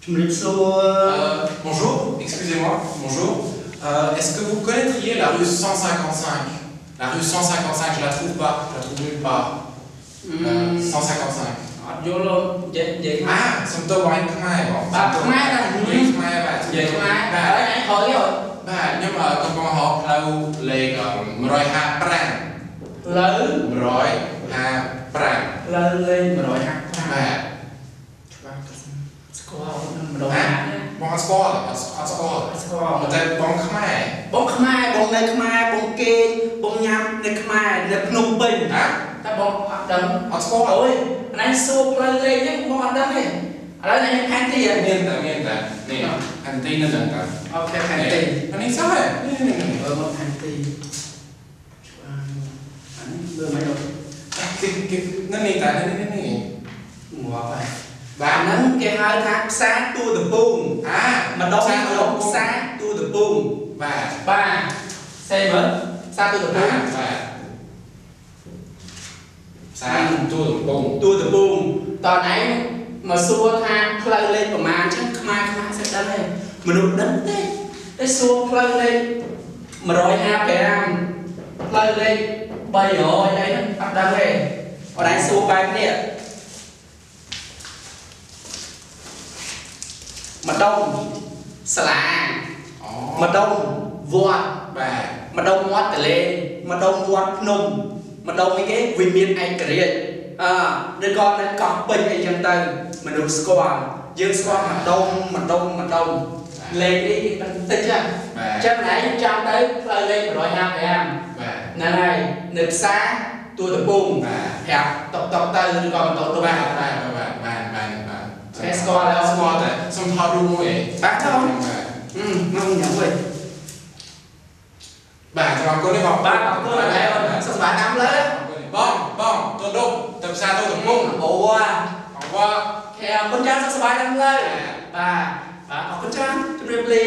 ជំរាបសួរ Bonjour, excusez-moi, bonjour. Est-ce que vous connaîtriez la rue 155? La rue 155, je la trouve pas, je la trouve nulle part. 155. អត់យល់អូននិយាយនិយាយ អាសុំទោសបងឯងខ្មែរបង បាទខ្មែរណា និយាយខ្មែរបាទ និយាយខ្មែរ បាទ ហើយឯងខលទេអូន បាទខ្ញុំកំពុងរកផ្លូវលេខ155 ផ្លូវ 155 ផ្លូវលេខ155 បាទ ច្បាស់ស្គាល់នឹង155 បងអត់ស្គាល់អត់អត់ស្គាល់ ស្គាល់ ប៉ុន្តែបងខ្មែរ បងខ្មែរបងនៅខ្មែរបងគេងបងញ៉ាំនៅខ្មែរនៅភ្នំពេញ ហ៎ តែបងអត់ដឹង អត់ស្គាល់ អូយអញសួរផ្លូវលេខហ្នឹងបងអត់ដឹងទេឥឡូវញផែនទីហ៎ មានតែមានតែនេះផែនទីនៅនឹងតា OK ផែនទី អានេះសោះនេះនេះនេះ មើលមកផែនទីច្បាស់អានេះមើលមិនអូន គេគេនៅនេះតានេះនេះនេះ ងាប់ហើយ បាទ អាហ្នឹងគេហៅថាផ្សារទួលទំពូង អា ម្ដុំម្ដុំផ្សារទួលទំពូង បាទ បាទសេមើលផ្សារទួលទំពូង បាទផ្សារទួលទំពូង ទួលទំពូង តើឯងមកសួរថាផ្លូវលេខប្រមាណចឹងខ្មែរខ្មែរសិតដឹងទេ មនុស្សដឹងទេ តែសួរផ្លូវលេខ155ផ្លូវលេខ300អីហ្នឹងអត់ដឹងទេ អត់ឯងសួរបែបនេះម្ដុំសាលា អូ ម្ដុំវត្ត បាទ ម្ដុំវត្តតលេម្ដុំវត្តភ្នំម្ដុំអីគេវិមានឯករាជ្យអឺឬក៏នៅកោះពេញអីចឹងទៅមនុស្សស្គាល់យើងស្គាល់ម្ដុំម្ដុំម្ដុំ លេខនេះគេដឹងតិចហ៎ បាទ ចឹងឯងចាំទៅផ្លូវលេខ155 បាទ ហ្នឹងហើយនៅផ្សារទួលទំពូង បាទ ប្រាប់តុកតុកទៅឬក៏ម៉ូតូតុក បាទបាទបាទបាទបាទបាទ គេស្គាល់ហើយ ស្គាល់តែសុំថតរូបមួយឯង បាទថត បាទ អឺមកញ៉ាំវិញ បាទសូមអរគុណនេះបង បាទអរគុណហើយអូនសុខសប្បាយតាមផ្លូវ បងបងទៅដុកទៅផ្សារទួលទំពូង អូ អរ ខេអរគុណច្រើនសុខសប្បាយតាមផ្លូវបាទបាទអរគុណច្រើនជម្រាបលា